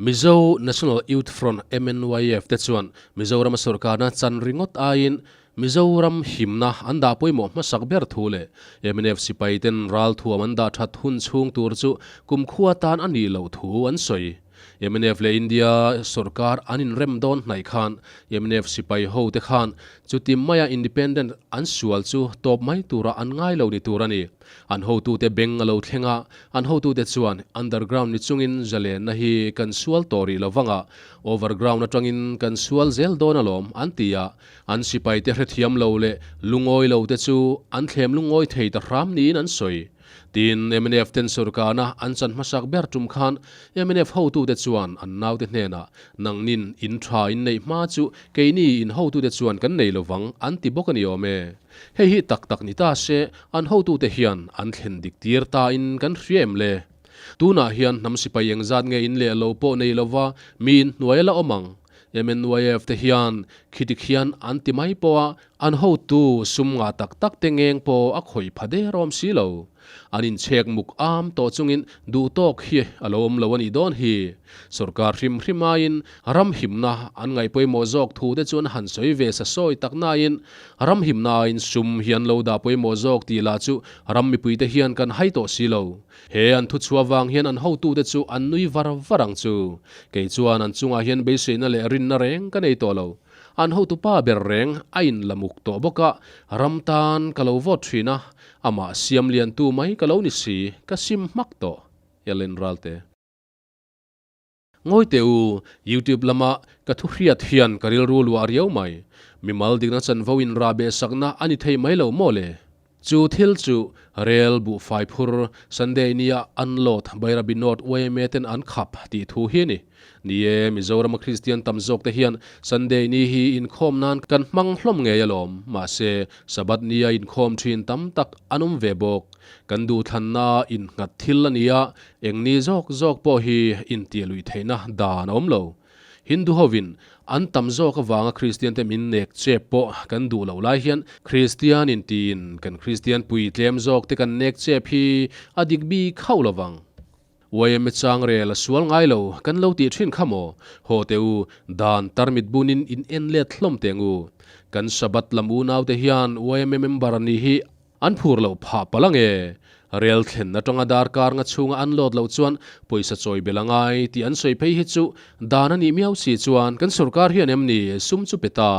Mizo National Youth Front, MNYF, te chuan Mizorama sorkarna chan ringawt aiin Mizoram himna an dah pawimawh hmasak ber thu leh mnf sipai ten ralthuam an dah that hun chhung tur chu kumkhua tan a nih loh thu an sawi. Mnf leh India sorkar an inrem dawn hnaih khan mnf sipai ho te khan chuti maia independent an sual chu tawp mai tura an ngai lo ni tur a ni. An hotute beng a lo thleng a, an hotute chuan underground ni chungin zalenna hi kan sual tawh rih lo vanga overground atangin kan sual zel dawn alawm an ti a, an sipaite hrethiam lo leh lungawi lo te chu an thlem lungawi thei ta hram niin an sawi. Tin, mnf ten sorkarna an chan hmasak ber tum khan mnf hotute chuan an naute hnenah, Nangnin in tha in neih hma chu keini in hotute chuan kan nei lovang an ti bawk a ni awm e. Hei hi tak tak ni ta se, an hotute hian an thlen dik tir ta in kan hria em le? Tunah hian hnam sipai engzat nge in leh lo pawh nei lova mi in hnuai a la awm ang. MNYF te hian khiti khian an ti mai pawh a, an hotu sum ngah tak tak te ngeng pawh a khawih pha der awm si lo. An inchhek muk am tawh chungin duh tawk hi a lo awm lo a nih dawn hi. Sorkar hrim hrim aiin ram himna an ngaih pawimawh zawk thu te chuan han sawi ve sa sawi tak nain ram himna aiin sum hi an lo dah pawimawh zawk tih lah chu ram mipuite hian kan hai tawh si lo. He an thuchhuah vang hian an hotute chu an nui var var ang chu. Kei chuan an chungah hian beiseina leh rinna reng ka nei tawh lo. An hotupa ber reng a inlamuk tawh bawk a, ram tan ka lo vote thin a, amah siam liantu mai ka lo ni si, ka sim hmak tawh. Ellen Ralte. Ngawi teh u, YouTube lama ka thu hriat hian ka rilru luah riau mai. Mimal dikna chanvo in rah beh sakna a ni thei mai lo maw le? Chu thil chu rel buhfai phur Sunday nia unload Bairabi North yma ten an khap tih thu hi a ni. Ni e, Mizorama Kristian tam zawk te hian Sunday ni hi inkhawm nan kan hmang hlawm ngei alawm. Mahse, Sabbath nia inkhawm thin tam tak an awm ve bawk. Kan duhthlanna innghat thil a ni a, Eng ni zawk zawk pawh hi intia luih theihna dan a awm lo. Hindu hovin an tam zawk avanga Kristian te min nek chep pawh kan duh loh lai hian Kristian intiin kan Kristian pui tlem zawk te kan nek chep hi a dik bik hauh lovang. Yma chang rel a sual ngai lo kan lo tih thin kha maw? Haw teh u, dan tarmit bunin in en let hlawm teh ang u. Kan Sabbath lam unaute hian yma member nih hi An phur loh phah palh ang e. Rel thlen atanga darkar nga chhunga an load loh chuan pawisa chawi belh a ngai tih an sawi phei hi chu dan a nih miau si chuan kan sorkar hian em ni sum chu pe ta.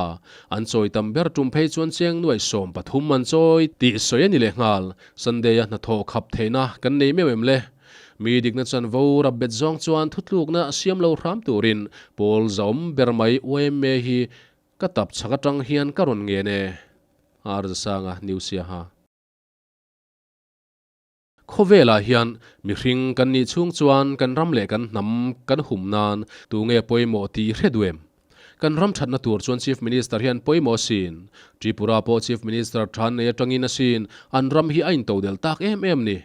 An chawi tam ber tum phei chuan cheng nuai 13 an chawi tih sawi a ni leh nghal. Sunday a hnathawh khap theihna kan nei meuh em le? Mi dikna chanvo rap bet zawng chuan thutlukna siam lo hram turin pawl zaawm ber mai yma hi Ka tap chhak atang hian ka rawn ngen e, Arzasanga New Siaha. Khawvelah hian mihring kan nih chhung chuan kan ram leh kan hnam kan hum nan tu nge pawimawh tih i hre duh em? Kan ram thatna tur chuan Chief Minister hian pawimawh asin. Tripura pawh Chief Minister than nei atangin asin an ram hi a intodelh tak em em ni.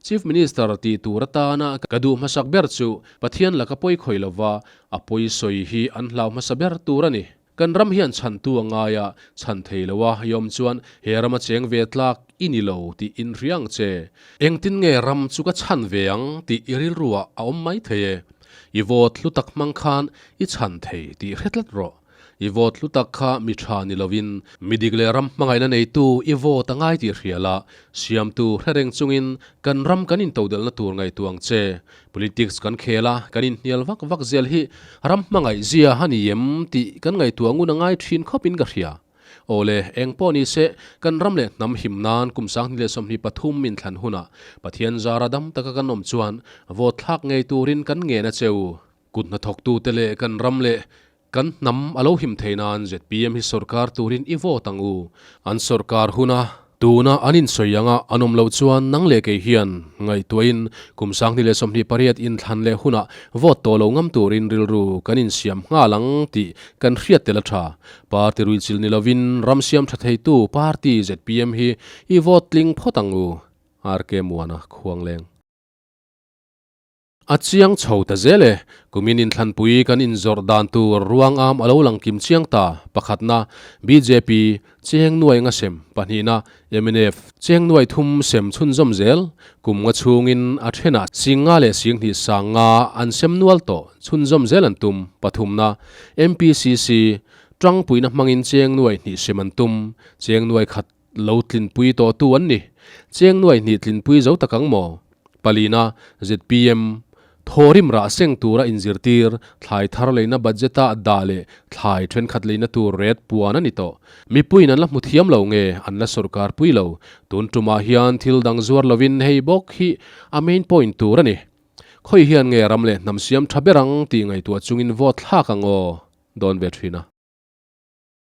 Chief Minister tih tur atana ka duh hmasak ber chu Pathian laka pawi khawih lova a pawi sawi hi an hlau hmasa ber tur a ni. Kan ram hian chhantu a ngai a, chhan thei lo a i awm chuan he rama cheng ve tlak i ni lo tih in hria ang che. Engtin nge ram chu ka chhan ve ang tih i rilruah a awm mai thei e. I vote hlu tak hmang khan i chhan thei tih hre tlat rawh. I vote hlu tak kha mi tha ni lovin mi dik leh ram hmangaihna neitu i vote a ngai tih hria la, siamtu hre reng chungin kan ram kan intodelhna tur ngaihtuah ang che. Politics kan khel a, kan inhnial vak vak zel hi ram hmangaih zia a ni em tih kan ngaihtuah ngun a ngai thin khawpin ka hria. Awle, eng pawh ni se, kan ram leh hnam him nan kum 2023 inthlan hunah Pathian zara dam taka kan awm chuan vote thlak ngei turin kan ngen a che u. Kut hnathawktute leh kan ram leh kan hnam a lo him thei nan zpm hi sorkar turin i vote ang u. An sorkar huna tuna an insawi anga an awm loh chuan nang leh kei hian ngaihtuahin kum 2028 inthlan leh hunah vote tawh lo ngam turin rilru kan insiam nghal ang tih kan hriat tel a tha. Party ruihchilh ni lovin ram siam tha theitu party zpm hi i vote tling phawt ang u. RK Muana Khuangleng. A chiang chho ta zel e. Kumin inthlanpui kan inzawrh dan tur ruangam a lo lang kim chiang ta. Pakhatna, bjp, Cheng nuai nga sem, pahnihna, mnf, Cheng nuai thum sem chhunzawm zel. Kum nga chhungin a thenah sing nga leh sing hnih sang nga an sem nual tawh, chhunzawm zel an tum. Pathumna, MPCC, Tangpuina hmangin cheng nuai hnih sem an tum, cheng nuai khat lo tlinpui tawhtu an ni. Cheng nuai hnih tlinpui zo tak ang maw? Palina, zpm, Thawrim rah seng tura inzirtir, thlai thar leina budget-a dah leh thlai thenkhat leina tur ret puan a ni tawh. Mipuiin an la hmu thiam lo nge an la sawrkar pui lo. Tun tumah hian thil dang zuar lovin hei bawk hi a main point tur a ni. Khawi hian nge ram leh hnam siam tha ber ang tih ngaihtuah chungin vote thlak ang aw? Dawn ve thin a.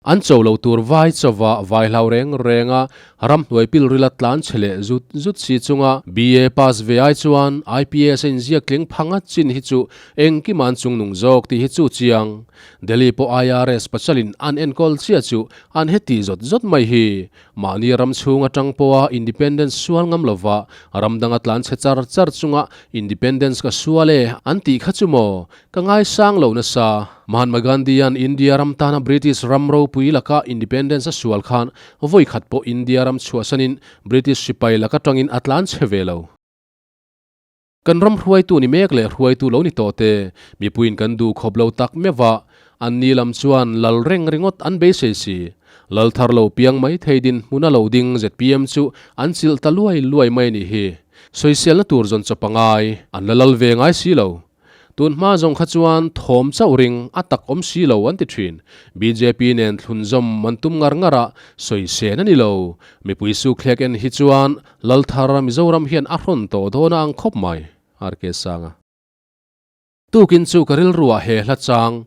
An cho lo tur vai chauva vai hlau reng reng a, ramhnuai pil rila tlan chhe leh zut zut si chunga BA pass ve ai chuan IPS a inziak tling phang a chin hi chu engkim an chungnung zawk tih hi chu chiang. Delhi pawh IRS pachalin an enkawl chiah chu an heti zawt zawt mai hi. Mahni ram chhung atang pawha independence sual ngam lova ram danga tlan chhe char char chunga independence ka sual e an tih kha chu maw? Ka ngaisang lo nasa. Mahatma Gandhi-a'n India ram tana British ram ropui laka independence a sual khan vawi khat pawh India ram chhuahsanin British sipai laka tangin a tlan chhe ve lo. Kan ram hruaitu ni mek leh hruaitu lo ni tawh te, mipuiin kan duh khawp lo tak meuh a, anni lam chuan lal reng ringawt an beisei si. Lal thar lo piang mai thei dinhmuna lo ding zpm chu an chilh ta luai luai mai a nih hi. Sawiselna tur zawn chawp a ngai, an la lal ve ngai si lo. Tun hma zawng kha chuan thawm chauh ring a tak awm si lo an ti thin. Bjp nen thlunzawm an tum ngar ngar a, sawi sen a ni lo. Mipui sukthlek en hi chuan Lalthar Mizoram hian a hrawn tawh dawn a ang khawp mai, RK Sanga. Tukin chu ka rilruah he hla chang,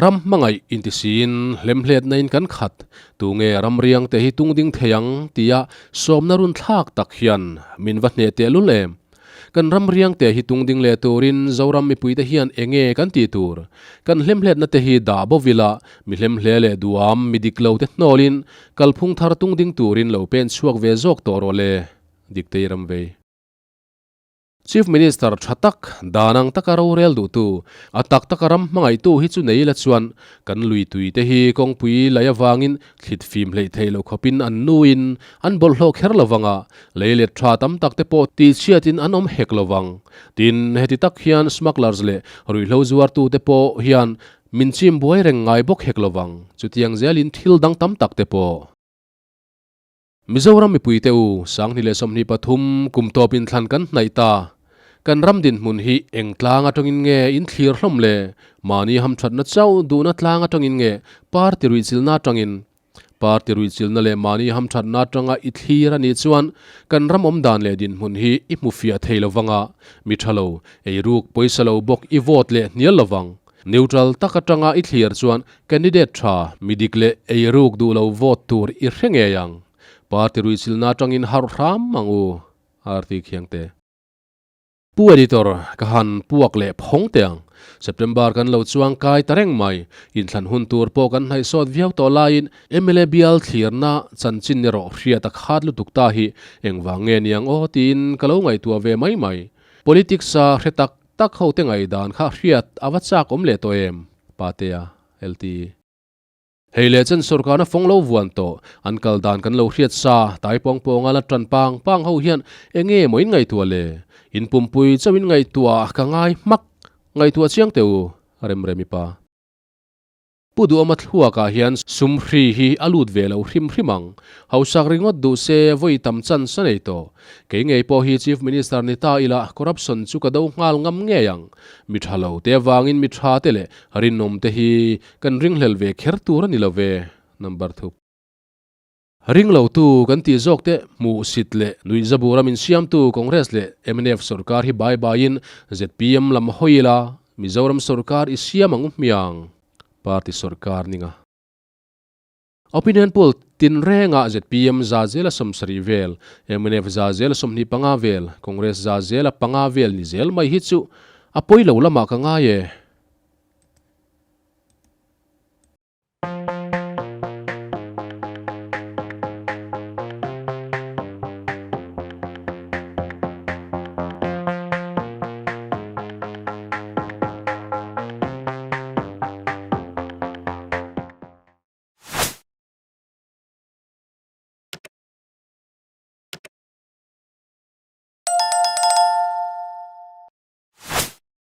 ram hmangaih intisiin hlemhletna in kan khat, tunge ram riang te hi tung ding thei ang tia sawmna run thlak tak hian min va hneh tehlul em? Kan ram riangte hi tung ding leh turin Zoram mipuite hian enge kan tih tur? Kan hlemhletna te hi dah bo vila, mi hlemhle leh duam, mi dik lo te hnawlin kalphung thar tung ding turin lo pen chhuak ve zawk tawh rawh le, Diktei ram vei. Chief Minister tha tak, dan ang taka rorel duhtu, a tak taka ram hmangaihtu hi chu nei ila chuan kan lui tui te hi kawngpui lei avangin thlit fim hleih theih loh khawpin an nuin an bawlhhlawh kher lo vang a, Lei let tha tam tak te pawh tihchhiatin an awm hek lo vang. Tin, heti tak hian smugglers leh ruihhlo zuartute pawh hian min chim buai reng ngai bawk hek lo vang. Chutiang zelin thil dang tam tak te pawh. Mizoram mipuite u, 2023 kum tawp inthlan kan hnaih ta. Kan ram dinhmun hi eng tlang atangin nge in thlir hlawm le? Mahni hamthatna chauh duhna tlang atangin nge party ruihchilhna atangin? Party ruihchilhna leh mahni hamthatna atanga i thlir a nih chuan kan ram awmdan leh dinhmun hi i hmu fiah thei lo vang a, mi tha lo, eiruk pawisa lo bawk i vote leh hnial lo vang. Neutral tak atanga i thlir chuan candidate tha, mi dik leh eiruk duh lo vote tur i hre ngei ang. Party ruihchilhna atangin harh hram ang u, RT Khiangte. Pu Editor, ka han puak leh phawng teh ang. September kan lo chuang kai ta reng mai. Inthlan hun tur pawh kan hnaih sawt viau tawh laiin mla bial thlirna chanchin erawh hriat a khat lutuk ta hi engvang nge niang aw tiin ka lo ngaihtuah ve mai mai. Politics-a hre tak tak ho te ngaihdan kha hriat a va chak awm leh tawh em? Patea, LTE. Hei leh chen sawrkarna fawng lo vuan tawh, an kal dan kan lo hriat sa, tai pawng pawnga la tan pang pang ho hian enge maw in ngaihtuah le? In pumpui chauh in ngaihtuah ka ngai hmak, ngaihtuah chiang teh u, Remremi pa. Pu Duhawma thluakah hian sum hri hi a lut ve lo hrim hrim ang. Hausak ringawt duh se vawi tam chance a nei tawh. Kei ngei pawh hi Chief Minister ni ta ila corruption chu ka do nghal ngam ngei ang. Mi tha lo te avangin mi tha te leh rinawm te hi Kan ringhlel ve kher tur a ni lo ve, number thup. Ring lo tu kan tih zawk te hmuh sit leh nuih zabura min siamtu Congress leh mnf sorkar hi bai baiin zpm lam hawi ila Mizoram sorkar i siam ang u hmiang, party sorkar ninga. Opinion poll tin rengah zpm za zela 70 vel, mnf za zela 25 vel, Congress za zela panga vel ni zel mai hi chu a pawi lo lamah ka ngai e.